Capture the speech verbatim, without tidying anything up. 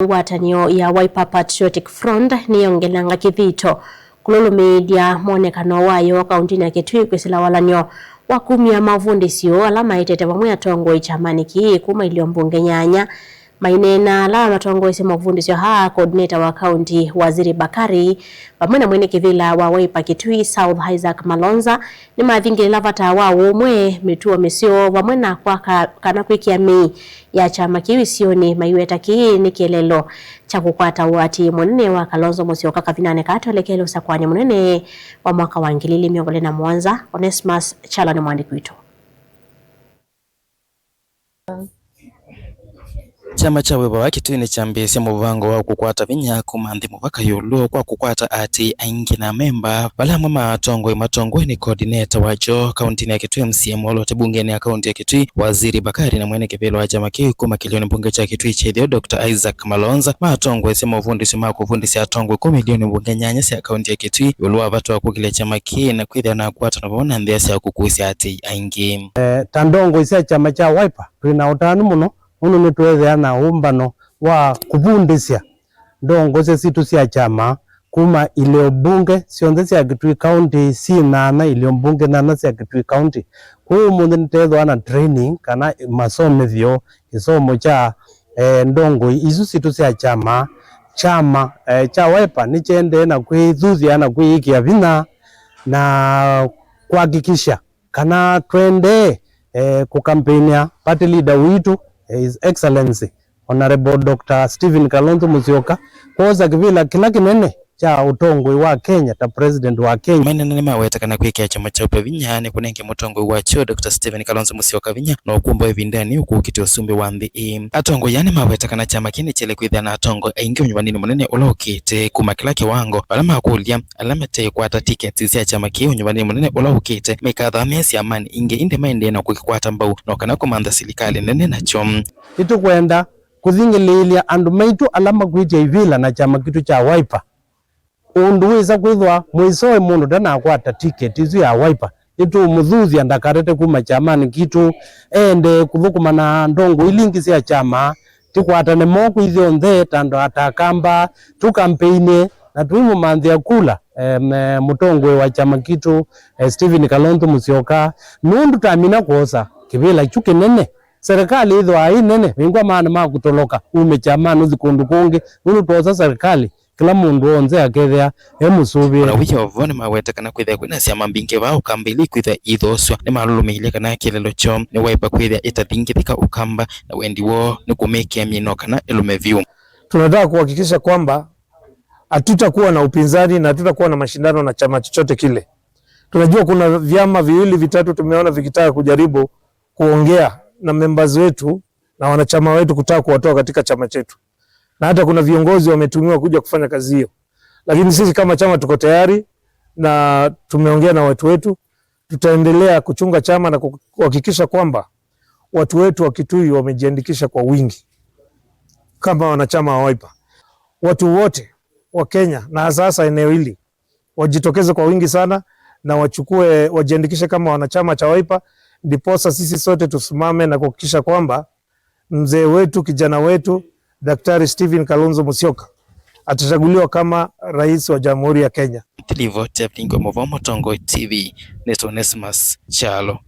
Ngwatanĩo ya Wiper Patriotic Front nĩyongelanga kĩthito kũlũlũmĩĩlya mwonekano wayo kaũntĩnĩ ya Kitui kwĩsĩla walany'o wa kumya maũvundĩsyo ala maetete vamwe atongoi kyamanĩ kĩĩ kuma ilio mbunge nyanya. Maineena ala matongoesye maũvundĩsyo aa, coordinator wa kaũntĩ Waziri Bakari, vamwe na mwene kĩvĩla wa Wiper Kitui South Isaac Malonza, nĩmathingĩlĩla vata wa ũũmwe, mĩtuo mĩseo, vamwe na kwaka kana kwĩkĩa mĩĩ ya kyama kĩu isionĩ, maiweta kĩĩ nĩ kĩeleelo kya kũkwata ũatĩĩi mũnene wa Kalonzo Musyoka kavindanĩ kaa twelekele ũsakũanĩ mũnene wa mwaka wa ngili ili mĩongo ĩlĩ na mũonza. Onesmus Kyalo nĩ mwandĩki witũ. Kyama kya Wiper wa Kitui nĩkyambĩĩsye mũvango wa kũkwata vinya kuma nthĩ mũvaka ĩũlũ kwa kũkwata aatĩĩi aingĩ na amemba, vala amwe ma atongoi matongoe nĩ coordinator wakyo kaũntĩnĩ ya Kitui, M C A mwoloote mbungenĩ ya kaũntĩ ya Kitui, Waziri Bakari, na mwene kĩvĩla wa kyama kĩu kuma kĩlĩonĩ mbunge kya Kitui kya ĩtheo, Doctor Isaac Malonza, matongoesye maũvundĩsyo ma kũvundĩsya atongoi kuma ilĩonĩ mbunge nyanya sya kaũntĩ ya Kitui ĩũlũ wa vata wa kũkĩlya kyama kĩĩ na kwĩthĩa na kwatano vamwe na nzĩa sya kũkusya aatĩĩi aingĩ. Eh, ta ndongoi sya kyama kya Wiper, twĩ na ũtanu mũno nũndũ nĩtweethĩa na ũmbano wa kũvundĩsya ndongosya sitũ sya kyama kuma ileo mbunge syonthe sya Kitui County, syĩ nana, ileo mbunge nana sya Kitui County. Kwoou ũmũnthĩ nĩteethĩwa na training kana masomethyo, kĩsomo kya, eh, ndongoi isu sitũ sya kyama. Kyama, eh, kya Wiper nĩkyendee na kwĩthuthya na kwĩĩkĩa vinya na kuhakikisha kana twendee, eh, kũkampeinĩa party leader witũ, eh, His Excellency Honorable Doctor Stephen Kalonzo Musyoka, kwosa kĩvĩla kĩla kĩnene kya ũtongoi wa Kenya ta president wa Kenya. Maineena nĩmaweta kana kwĩkĩa kyama kya Wiper vinya nĩ kũnenge mũtongoi wakyo Doctor Stephen Kalonzo Musyoka vinya na ũkũmbo ĩvindanĩ ũkũkĩte ũsumbĩ wa nthĩ ĩĩ. Atongoi aa nĩmaweta kana kyama kĩĩ nĩkyaĩle kwĩthĩa na atongoi aingĩ ũnyuvanĩnĩ mũnene ũla ũkĩte kuma kĩla kĩwango, vala makũlya ala matekwata tiketi sya kyama kĩĩ ũnyuvanĩnĩ mũnene ũla ũkĩte maikathamĩe syamanĩ ingĩ, ĩndĩ maendee na kũkĩkwata mbau no kana kũmantha silikalĩ nene nakyo. Nĩtũkwenda kũthingĩlĩĩlya andũ maitũ ala makwĩtya ivĩla na kyama kitũ kya Wiper. Ũndũ wĩsa kwĩthwa mũisoe mũndũ ndanakwata tiketi ĩsu ya Wiper, nĩtũũmũthuthya ndakatate kuma kyamanĩ kitũ, eendee kũthũkũma na ndongoi ila ingĩ sya kyama, tũkwatane moko ithyonthe ta andũ, ta Akamba, tũkampeinĩ na tũimũmanthĩa kula, em, eh, mũtongoi wa kyama kitũ, eh, Stephen Kalonzo Musyoka, nũndũ twamina kwosa kĩvĩla kyu kĩnene, serikali ĩthĩwa ĩ nene, vingwa maana ma kũtoloka ume kyamanĩ ũthi kũndũ kũngĩ, nũndũ twosa serikali, kĩla mũndũ w'onthe akethĩa e mũsũvĩe. Ona wĩ o vo, nĩmaweta kana kwĩthĩa kwĩna syama mbingĩ vaa Ũkamba ila ikwĩthĩa iithoosw'a, nĩmalũlũmĩilye kana kĩeleelo kyoo nĩ Wiper kwĩthĩa ĩtathingĩthĩka Ũkamba, na wendi woo nĩ kũmĩkĩa mĩĩ no kana ĩlũme vyũ. Tunataka kuhakikisha kwamba hatutakuwa na upinzani na hatutakuwa na mashindano na chama chochote kile. Tunajua kuna vyama viwili vitatu tumeona vikitaka kujaribu kuongea na members wetu na wanachama wetu kutaka kuwatoa katika chama chetu, na hata kuna viongozi wametumiwa kuja kufanya kazi hiyo, lakini sisi kama chama tuko tayari na tumeongea na watu wetu. Tutaendelea kuchunga chama na kuhakikisha kwamba watu wetu wa Kitui wamejiandikisha kwa wingi kama wanachama wa Wiper. Watu wote wa Kenya na hasa hasa eneo hili wajitokeze kwa wingi sana na wachukue, wajiandikishe kama wanachama cha Wiper, ndiposa sisi sote tusimame na kuhakikisha kwamba mzee wetu, kijana wetu, Daktari Stephen Kalonzo Musyoka atachaguliwa kama rais wa Jamhuri ya Kenya. Nĩtũlivoti ya Vingo Mũvoo, Mũtongoi T V, nĩ Onesmus Kyalo.